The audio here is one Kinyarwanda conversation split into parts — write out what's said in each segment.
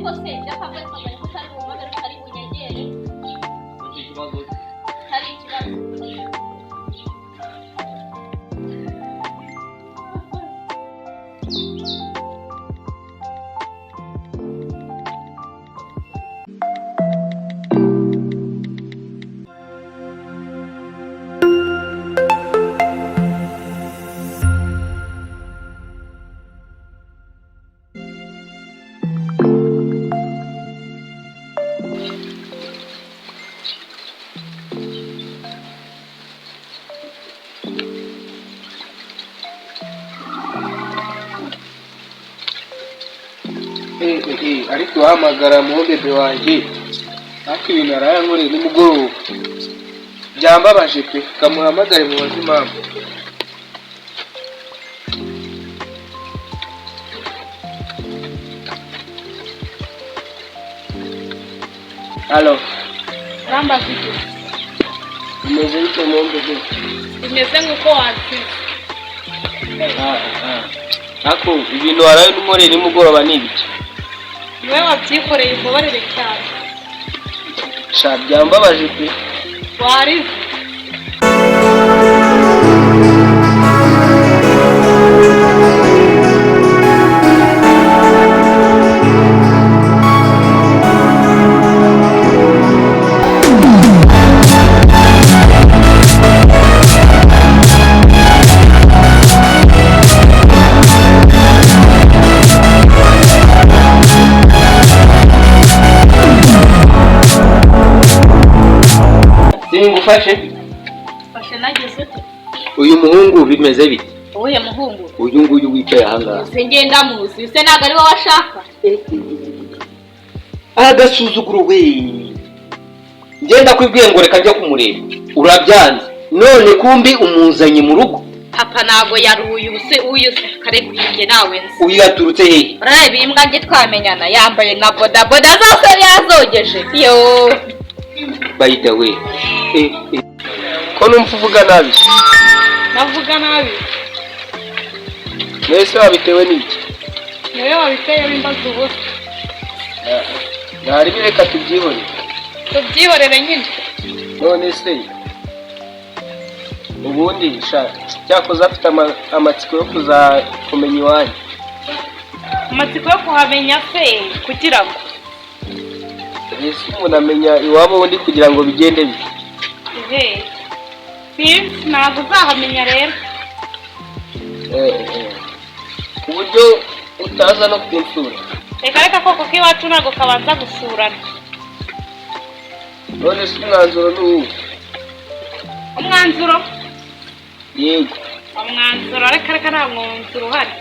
Ariko se byakabwe twabonye ko utari bumamere, utari bunyegere. Icyo kibazo. Hari ikibazo? Ariko wahamagara mu bebe wanjye, ariko ibintu arayankoreye nimugoroba byambabaje pe. Kamuhamagare mubaze impamvu. Alo? Urambaza iki? Bimeze bite mu bebe? Bimeze nk'uko wansize. Ariko ibintu waraye unkoreye nimugoroba ni ibiki? Niwe wabyikoreye, umbabarire cyane. Sha, byambabaje pe. Warize. Singufashe. Fashe nagize ute? Uyu muhungu bimeze bite? Uwuhe muhungu? Uyu nguyu wicaye ahangaha. Se ngenda muzi se, ntabwo ari wowe ashaka. Agasuzuguro we! Ngenda kwibwiye ngo reka njye kumureba, urabyanze, none kumbi umuzanye mu rugo. Papa ntabwo yaruye ubuse uyu se kare kwibye nawe nzi. Uyu yaturutse hehe? Urareba iyi mbwa njye twamenyana, yambaye na bodaboda zose yazogeje yo. By the way, Ko numva uvuga nabi? Navuga nabi? Mbese wabitewe n'iki? Niwe wabiteye, wimbaza ubusa. Ntaribi, reka tubyihorere. Tubyihorere nyine. None se ubundi sha, cyakoze afite amatsiko yo kuzakumenya iwanyu. Amatsiko yo kuhamenya se kugira ngo? Ese umuntu amenya iwabo wundi kugira ngo bigende bite? Ehe, sinzi, ntabwo uzahamenya rero. Ku buryo utaza no kunsura? Reka reka, koko k'iwacu ntabwo kabanza gusurana. None se umwanzuro ni uwuhe? Umwanzuro? Yego. Umwanzuro, reka reka, nta mwanzuro uhari.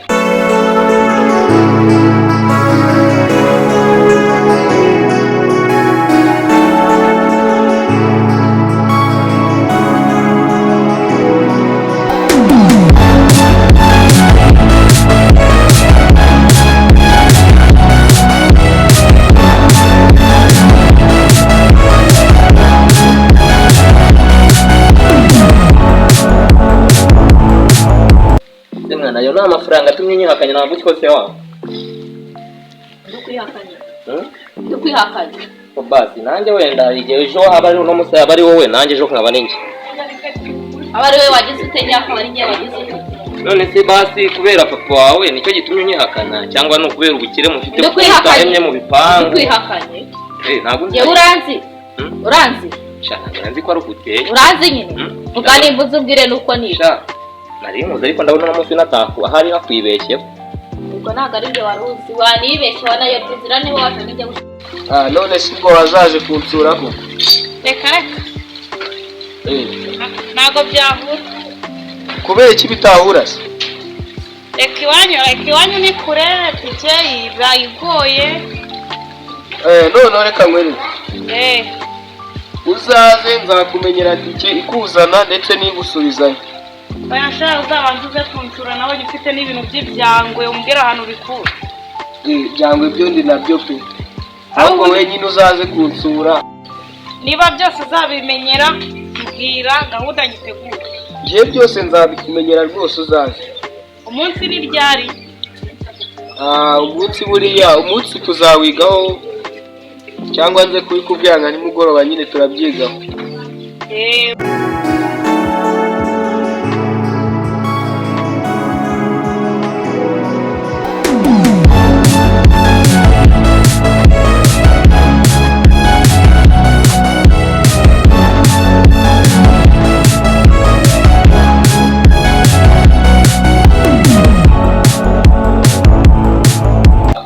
Se mwana, ayo ni amafaranga atumye unyihakanye? Ntabwo utwo se wabo. Ndukwihakanye? Hmm? Ndukwihakanye? Basi nanjye wenda igihe ejo aba ari uno munsi aba ari wowe, nanjye ejo nkaba ari njye. Aba ari wowe wagize ute? Njye akaba ari njye wagize ute? None se basi kubera papa wawe nicyo gitumye unyihakana, cyangwa ni ukubera ubukire mufite kuko Ndukwihakanye. mutahemye mu bipangu? Ndukwihakanye? Eh, ntabwo nzi. Njyewe uranzi? Hmm? Uranzi? Sha, ntabwo nzi ko ari uguteye. Uranzi nyine? Hmm? Vuga nimba uzi, umbwire nuko niba. Sha, nari nkuzi, ariko ndabona uno munsi nataku ahari hakwibeshyeho. Ubwo ntabwo ari njye wari uzi, wanibeshye, wanayobya inzira niba waje n'ijya. Ah, none se ubwo wazaje kunsura ko? Reka reka. Ntabwo byahura. Kubera iki bitahura se? Reka iwanyu, reka iwanyu ni kure, tike bayigoye. Noneho reka nkwereke. Uzaze nzakumenyera tike ikuzana ndetse n'igusubizayo. Oya sha, uzabanza uze kunsura nawe ufite n'ibintu by'ibyangwe, umbwire ahantu ubikura. Byangwe byo ndi nabyo pe, ahubwo wenyine uzaze kunsura. Niba byose uzabimenyera, mbwira gahunda nyitegure. Ngiye byose nzabikumenyera rwose, uzaze. Umunsi ni ryari? Ah, umunsi buriya umunsi tuzawigaho cyangwa nze kubikubwira nka nimugoroba nyine turabyigaho. Eh,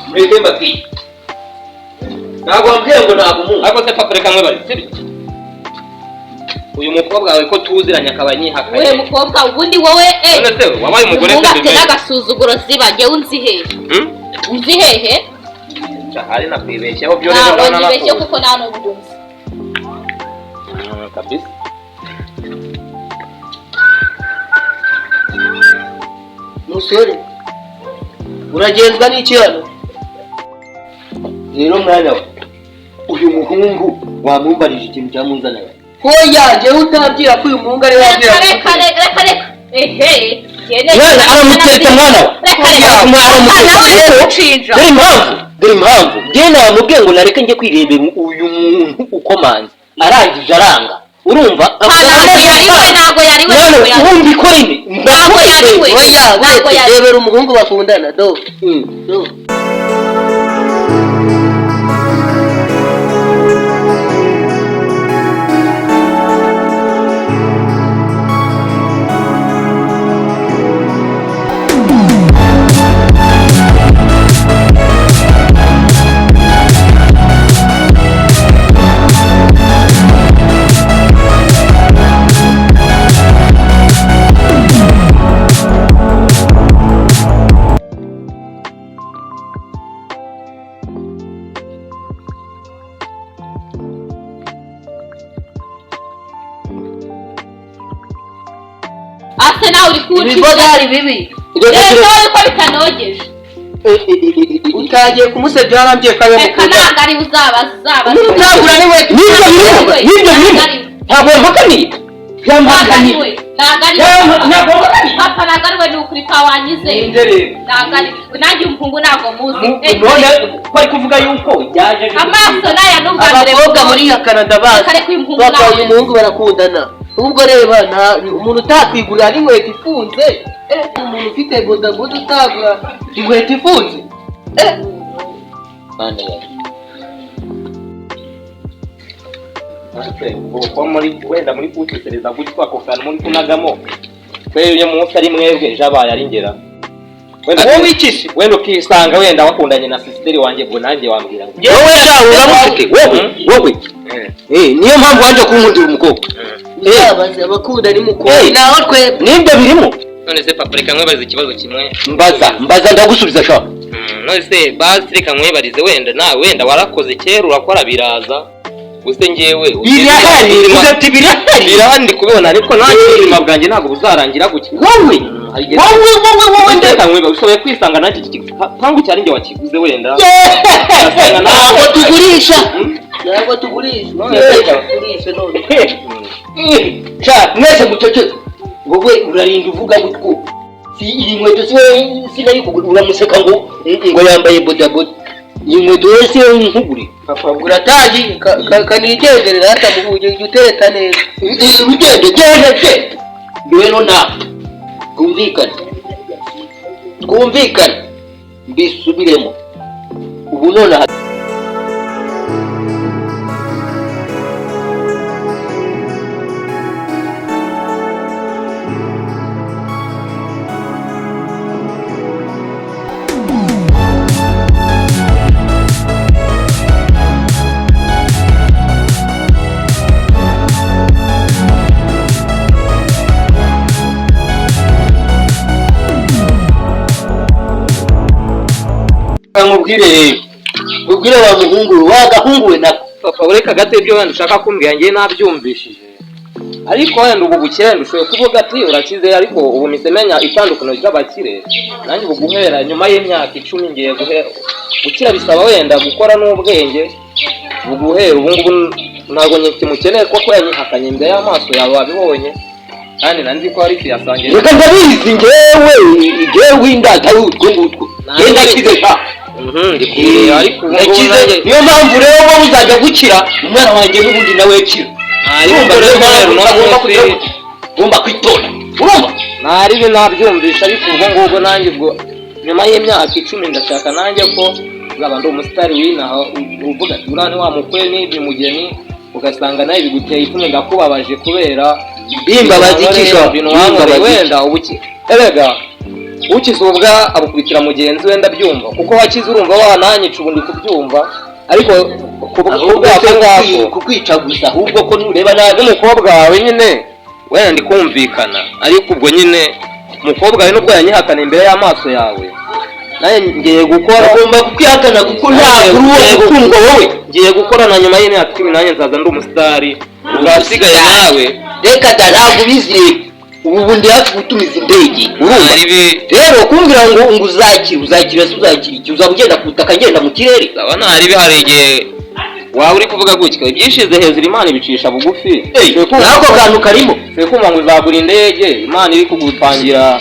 Mureke mbabwire, ntabwo wambwiye ngo ntabwo umuzi. Ariko se papa, reka mwebare, sibyo? Uyu mukobwa wawe ko tuziranye akaba anyihakanye. Uyu mukobwa ubundi wowe eh. None se wabaye umugore Umuhungu se afite bimeze? n'agasuzuguro ziba, njyewe unzi hehe? Hmm? Unzi hehe? Ahari nakwibeshyeho byo rero. Ntabwo Ndabona nibeshye nakuzi. kuko nta n'ubwo unzi. Kabisa. Musore, uragenzwa n'iki hano? Rero mwana we, uyu muhungu wamumbarije ikintu cyamuzanaga. Hoya, njyewe utabwira ko uyu muhungu ari we wabwira. Reka reka reka reka, ehe. Mwana aramutereta, mwana we. Reka reka. Mwana Nawe aramutereta. nshinja. Dore impamvu, dore impamvu njye namubwiye ngo nareke njye kwirebera uyu muntu ukomanze, arangije aranga, urumva? Ntabwo yari we, ntabwo yari we, Mwana ntabwo we, yari we. wumva ikorine. Ntabwo yari we. Oya, Ntabwo wese yari. rebera umuhungu bakundana do do. Ase nawe uri kunshinja. Ibibogari bibi. Reka wowe ko bitanogeje. Utagiye kumusebya, warambwiye ko ari we Reka, mukundana. ntabwo ari uzabaza, uzabaza. Ntabwo ari we. Nibyo birimo, nibyo birimo. Ntabwo yampakaniye. Ntabwo ari Yampakaniye. we, ntabwo ari we. Ntabwo yampakaniye. Papa, ntabwo ari we, ni ukuri kwa wanyizeye. Ninde rero? Ntabwo ari we, nanjye umuhungu ntabwo muzi. None ko ari kuvuga yuko yaje aje Amaso naya n'ubwa mbere. Abakobwa muri Canada bazi Reka reka, uyu muhungu papa, ntabwo uyu muhungu barakundana. Ubwo reba, nta umuntu utakwigurira n'inkweto ifunze, eh, umuntu ufite bodaboda utagura inkweto ifunze, eh. Mwana yawe. Ubwo ko muri wenda muri kutekereza gutya, ako kantu muri kunagamo twe uyu munsi ari mwebwe, ejo abaye ari ngera. Wenda Wowe iki? Wenda ukisanga wenda wakundanye na sisiteri wanjye, ubwo nanjye wambwira ngo Wowe sha uramufite wowe, wowe. Eh, niyo mpamvu waje kunkundira umukobwa. Uzabaze abakunda ni mukobwa Eh. naho twebwe. Nibyo birimo. None se papa, reka nkwibarize ikibazo kimwe. Mbaza, mbaza, ndagusubiza sha. None se basi reka nkwibarize, wenda nawe wenda warakoze kera urakora biraza gusa njyewe Birahari, uvuze ati birahari. Birahari, ndi kubibona, ariko nanjye ubuzima bwanjye ntabwo buzarangira gutya. Wowe, wowe, wowe, wowe. Reka nkwibaze, ushoboye kwisanga nanjye iki gipangu cyari njye wakiguze wenda? Ntabwo tugurisha, ntabwo tugurisha, tugurisha none. Sha mwese muceceke. Wowe urarinda uvuga gutyo, si iyi nkweto si wowe sinayikugura? Uramuseka ngo yambaye bodaboda, iyi nkweto wowe si wowe nkugure? Papa, ubwo urataye kanigendere rata muhuye, ujye utereta neza. Ugende, gende, gende. Rero nawe twumvikane, twumvikane, mbisubiremo ubu nonaha. Nkubwire rero, nkubwire wa muhungu we, wa gahungu we nako. Papa, ureka gato, ibyo wenda ushaka kumbwira njye nabyumvishije, ariko wenda ubu bukire, wenda ushoboye kuvuga ati urakize, ariko ubu mpise menya itandukaniro ry'abakire. Nanjye ubu guhera nyuma y'imyaka 10 ngiye guhera gukira, bisaba wenda gukora n'ubwenge. Ubu guhera ubu ngubu ntabwo nkimukeneye kuko yanyihakanye imbere y'amaso yawe, wabibonye. Kandi nanzi ko ari fiyasange. Reka, ndabizi njyewe, njyewe indata utwo ngutwo, njye ndakize sha. Ndi kureba, ariko ubu ngubu Ndakize. Nanjye Niyo mpamvu rero wowe uzajya gukira, umwana wanjye n'ubundi nawe yakira. Ariko Urumva rero guhera uno ugomba munsi kugira gute? Ugomba kwitonda, urumva? Ntaribi nabyumvisha, ariko ubwo ngubwo nanjye ubwo nyuma y'imyaka 10 ndashaka nanjye ko nzaba ndi umusitari w'inaha, uvuga ati uriya ni wa mukwe n'ibyo mugeni, ugasanga nawe biguteye ipfunwe, ndakubabaje kubera Bimbabaza iki sha? ibintu wankoreye. Bimbabaza iki? Wenda ubuki erega ukize ubwa abukubitira mugenzi we, ndabyumva kuko wakize, urumva wananyica, ubu ndi kubyumva, ariko ku Ahubwo bwako se ngako kukwica gusa, ahubwo ko nureba nabi n'umukobwa wawe nyine wenda ndi kumvikana, ariko ubwo nyine umukobwa wawe nubwo yanyihakana imbere y'amaso yawe, nawe ngiye gukora. Agomba kukwihakana kuko ntabwo uri uwo gukundwa wowe. Ngiye gukora na nyuma y'imyaka 10 nanjye nzaza ndi umusitari, ubwasigaye nawe. Reka da, ntabwo ubizi, ubu ndi hafi gutumiza indege, urumva? Ntaribi. Rero kumbwira ngo uzakira, uzakira se uzakira iki? Uzaba ugenda ku butaka, ngenda mu kirere. Ndabona haribi, hari igihe waba uri kuvuga gutya, ibyishize hejuru Imana ibicisha bugufi. N'ako kantu karimo. Ushobora kumva ngo uzagura indege, Imana iri kugupangira.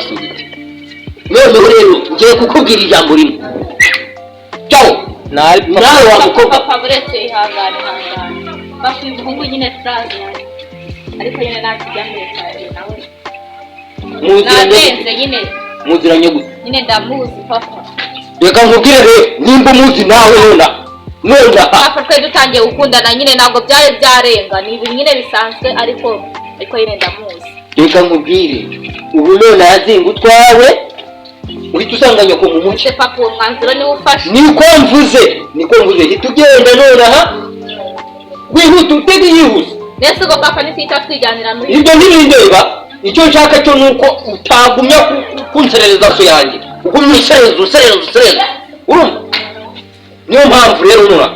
Noneho rero ngiye kukubwira ijambo rimwe cyawo. Ntari. Nawe wa mukobwa. Papa, buretse, ihangane, ihangane. Papa, uyu muhungu nyine turaziranye, ariko nyine nta kijyambere cyane nawe. Muziranye gute? Narenze nyine. Muziranye gute? Nyine ndamuzi, papa. Reka nkubwire rero, nimba umuzi nawe nona Papa, twari dutangiye gukundana nyine, ntabwo byari byarenga, ni ibintu nyine bisanzwe, ariko nyine ndamuzi. Reka nkubwire, ubu none azinga utwawe, uhita usanga nyoko mu mucyo. Ese papa, uwo mwanzuro niwo ufashe? Niko mvuze, niko mvuze. Hita ugenda nonaha, wihuta, utege yihuse. Mbese ubwo papa ntitwita twijyanira muri Ibyo ntibindeba. Icyo nshaka cyo ni uko utagumya kunserereza so yanjye, ugumya usereza, usereza, usereza, urumva? Niyo mpamvu rero nura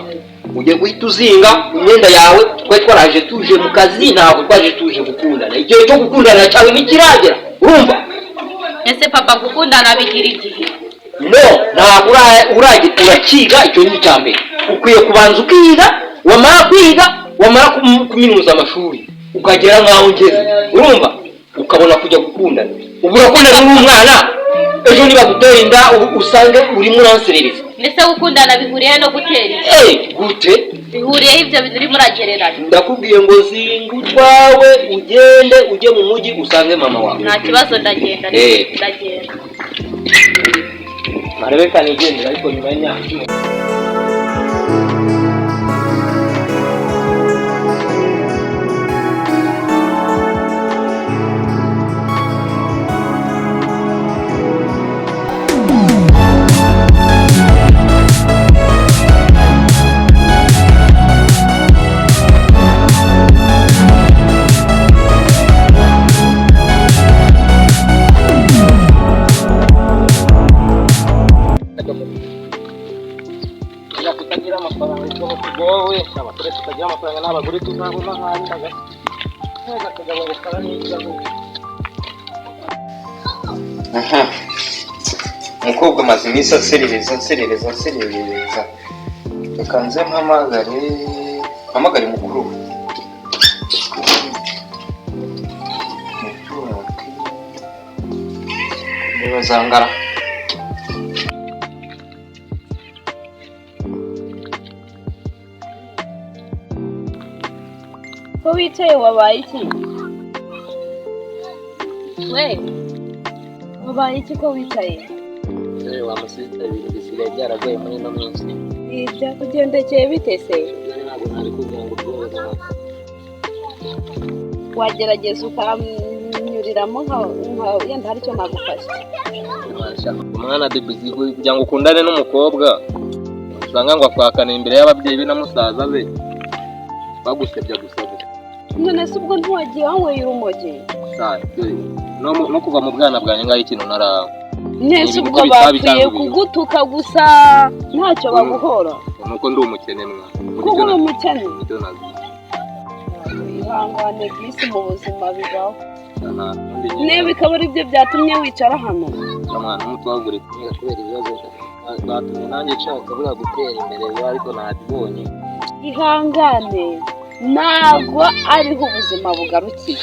ugiye guhita uzinga imyenda yawe. Twari twaraje tuje mu kazi, ntabwo twaje tuje gukundana. Igihe cyo gukundana cyawe ntikiragera, urumva? Ese papa, gukundana bigira igihe? No, ntabwo urakiga. Icyo ni icya mbere, ukwiye kubanza ukiga, wamara kwiga, wamara kuminuza amashuri, ukagera nk'aho ugeze, urumva, ukabona kujya gukundana. Ubu urakundana n'umwana, ejo niba gutera inda usange urimo uranserereza. Mbese gukundana bihuriye no gutera inda? Eh, gute? Bihuriyeho ibyo bintu urimo uragereranya? Ndakubwiye ngo zinga utwawe, ugende, ujye mu mujyi usange mama wawe. Nta kibazo, ndagenda. Eh. Ndagenda. Marebeka nigendera, ariko nyuma y'imyaka 10. Kutagira amafaranga ikibazo tugowe, abagore tutagira amafaranga n'abagore tuzabona ahandi akagabo gukora n'ikibazo. Aha. Umukobwa amaze iminsi anserereza, anserereza, anserereza. Reka nze mpamagare mukuru we. Mukuru we, niba zangara. Ko wicaye, wabaye iki? We. Wabaye iki ko wicaye? Dore wa musista, ibintu bisigaye byaragoye muri ino minsi. Byakugendekeye bite se? Ibyo ntabwo nari kugira ngo ubyumve. Wagerageza ukanyuriramo nka yenda hari icyo nagufasha. Umwana debuzi kugira ngo ukundane n'umukobwa, usanga ngo akwakana imbere y'ababyeyi be na musaza be, bagusebya gusa gusa. None se ubwo ntiwagiye wanyweye urumogi? Sa, dore, no kuva mu bwana bwanjye ngaho ikintu narawe. Nese Ibintu ubwo by'ibitabi bapfuye cyangwa ibintu. kugutuka gusa, ntacyo baguhora? Nuko ndi umukene mwana. Kuko uri umukene? Icyo nazi. Ihangane bwisi, mu buzima bibaho. Nta kundi nyine. Niba bikaba ari byo byatumye wicara hano. Mwana n'umutwagure kubera ibibazo batumye nanjye nshaka buriya gutera imbere, ariko ntabibonye. Ihangane. Ntabwo ariho ubuzima bugarukiye.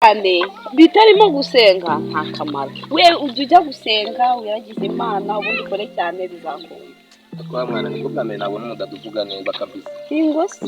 Cyane bitarimo gusenga nta kamaro. We ujya ujya gusenga wiragize Imana, ubundi ukore cyane, bizakunda. Kwa mwana, nibwo bwa mbere nabona umudada uvuga neza kabisa. Ingo se.